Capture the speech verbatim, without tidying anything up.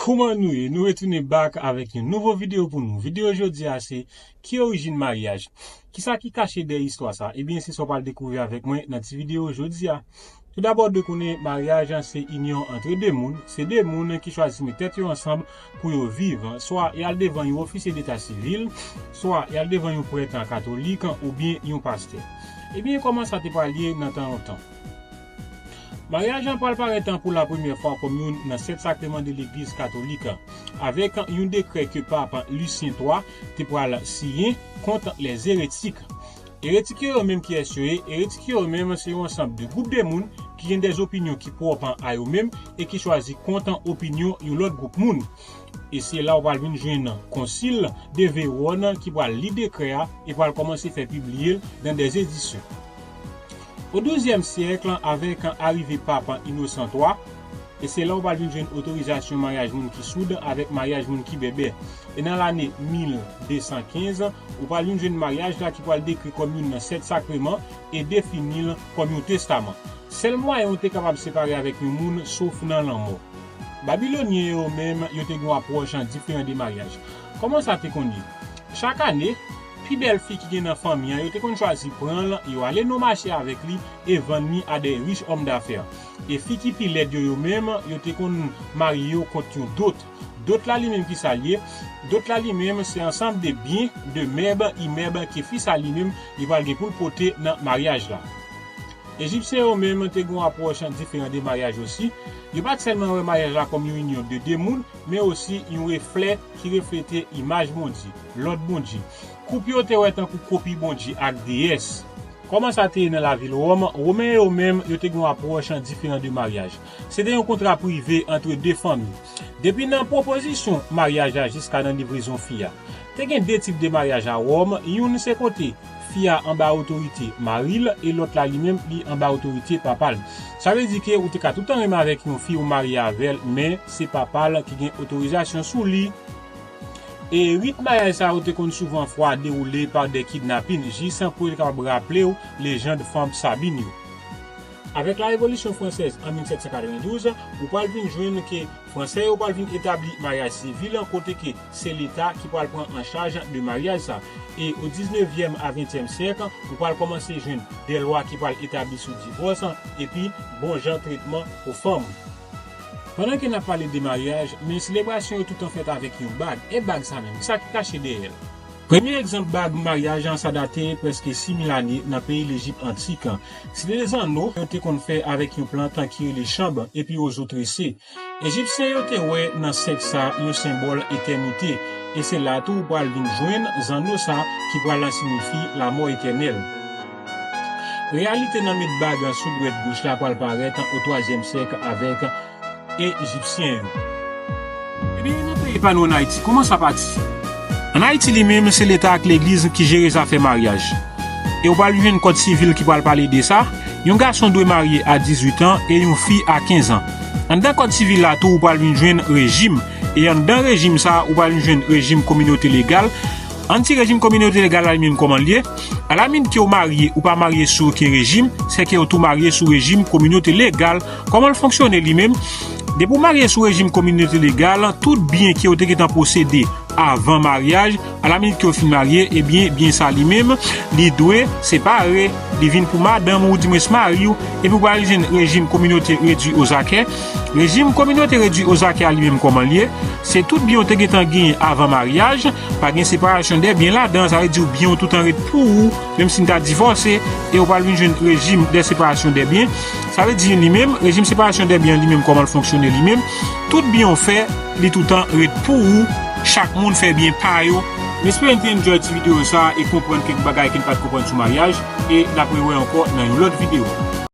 Kòman nou ye? Nou retounen back avèk yon nouvo videyo pou nou. Videyo jodi a se, ki orijin maryaj? Kisa ki kache dèyè istwa sa? Ebyen, se sa w pral dekouvri avèk mwen nan ti videyo jodi a. Toudabò, dwe konnen maryaj se inyon antre de moun. Se de moun ki chwazi met tèt yo ansanm pou yo viv. Swa y al devan yon ofisye deta sivil, swa y al devan yon prèt katolik oubyen yon pastè. Ebyen, kòman sa te pral ye nan tan lontan? Maryaj an pral parèt pou lapremyè fwa kòm youn nan sèt sakreman de Legliz Katolik, avèk yon dekrè ke Pap Lucien twa te pral siyen kont lèzeretik. Eretik yo, yo menm, kiyès yo ye? Eretik yo, yo menm, se yon ansanm de gwoup de moun ki gen dè opinyon ki pwòp a yo menm e ki chwazi kont opinyon yon lòt gwoup moun. E se la w pral vin jwenn Konsil de Vérone ki pral li dekrè a e pral kòmanse fè pibliye l dan dè edisyon. O douzyèm syèk, avèk arive Pap Inosan twa, e se la w pral vin jwenn otorizasyon maryaj moun ki soud avèk maryaj moun ki bèbè. E nan lane mil de san kenz, ou pral vin jwenn maryaj la ki pral dekri kòm youn nan sèt sakreman e defini l kòm yon testaman. Sèl mwayen ou te kapab separe avèk yon moun, sof nan lanmò. Babilonyen yo menm, yo te gen yon apwòch diferan de maryaj. Kòman sa te konn ye? Chak ane, pi bèl fi ki gen nan fanmi an, yo te konn chwazi pran l, yo ale nan mache avèk li e vann li a de rich òm dafè. E fi ki pi lèd yo, yo menm, yo te konn marye yo kont yon dot. Dot la li menm, kisa l ye? Dot la li menm, se ansanm de byen, de mèb, imèb ke fi sa li menm, li pral gen pou l pote nan maryaj la. Ejipsyen yo menm te gen yon apwòch diferan de maryaj osi. Yo pa t sèlman wè maryaj la kòm yon inyon de de moun, men osi yon reflè ki reflete imaj Bondye, lòd Bondye. Koup yo te wè tankou kopi Bondye ak deyès. Kòman sa te ye nan lavil Wòm? Women yo menm, yo te gen yon apwòch diferan de maryaj. Se te yon kontra prive antre de fanmi. Depi nan pwopozisyon maryaj la jiska nan livrezon fi a. Te gen de tip de maryaj a Wòm, youn se kote fi a anba otorite mari l e lòt la li menm li anba otorite papa l. Sa vle di ke ou te ka toutan renmen avèk yon fi ou marye avè l, men se papa l ki gen otorizasyon sou li. E rit maryaj sa yo te konn souvan fwa dewoule pa de kidnapin, jis pou yo te kapab raple w lejand fanm Sabin yo. Avèk la Revolisyon Fransèz an mil sèt san katrevendouz, ou pral vin jwenn ke Fransè yo pral vin etabli maryaj sivil, kote ke se Leta ki pral pran an chaj de maryaj sa. E o diznevyèm a ventyèm syèk, ou pral kòmanse jwenn de lwa ki pral etabli sou divòs epi bon jan tretman pou fanm. Pandan ke n ap pale de maryaj, men selebrasyon yo toutan fèt avèk yon bag. E bag sa menm, kisa ki kache dèyè l? Premye egzanp bag maryaj an, sa date prèske sis mil ane nan peyi Lejip antik. Se te de zanno yo te konn fè avèk yon plant ki rele chanb epi ozo trese. Ejipsyen yo te wè nan sèk sa yon senbòl etènite, e se la tou ou pral vin jwenn zanno sa ki pral sinifi lanmò etènèl. Reyalite nan met bag sou dwèt goch la pral parèt o twazyèm syèk avèk Ejipsyen yo. Ebyen, nan peyi pa nou ann Ayiti, kòman sa pati? Ann Ayiti li menm, se Leta ak Legliz ki jere zafè maryaj. E ou pral jwenn kòd sivil ki pral pale de sa. Yon gason dwe marye a dizuit an e yon fi a kenz an. Anndan kòd sivil la tou, ou pral vin jwenn rejim. E anndan rejim sa, ou pral vin jwenn rejim kominote legal. Ann ti rejim kominote legal la li menm kòman l ye? Alamit ke w marye, ou pa marye sou okenn rejim, se ke w tou marye sou rejim kominote legal. Kòman l fonksyone li menm? Depi w marye sou rejim kominote legal, tout byen ke w te gentan posede avan maryaj, alamit ke w fin marye, ebyen, byen sa li menm, li dwe separe, li vin pou madanm ou, dimwens mari w, epi w pral jwenn rejim kominote redwi ozakè. Rejim kominote redwi ozakè a li menm kòman l ye? Se tout byen w te gentan genyen avan maryaj, pa gen separasyon dè byen ladan, sa vle di byen w toutan ret pou ou, menm si n ta divòse, e w pral vin jwenn rejim dè separasyon dè byen. Sa vle di li menm, rejim separasyon dè byen li menm kòman l fonksyone li menm, tout byen w fè, li toutan ret pou ou, chak moun fè byen pa yo. M espere n te enjoy ti videyo sa e konprann kèk bagay ke n pa t konprann sou maryaj, e n ap rewè ankò nan yon lòt videyo.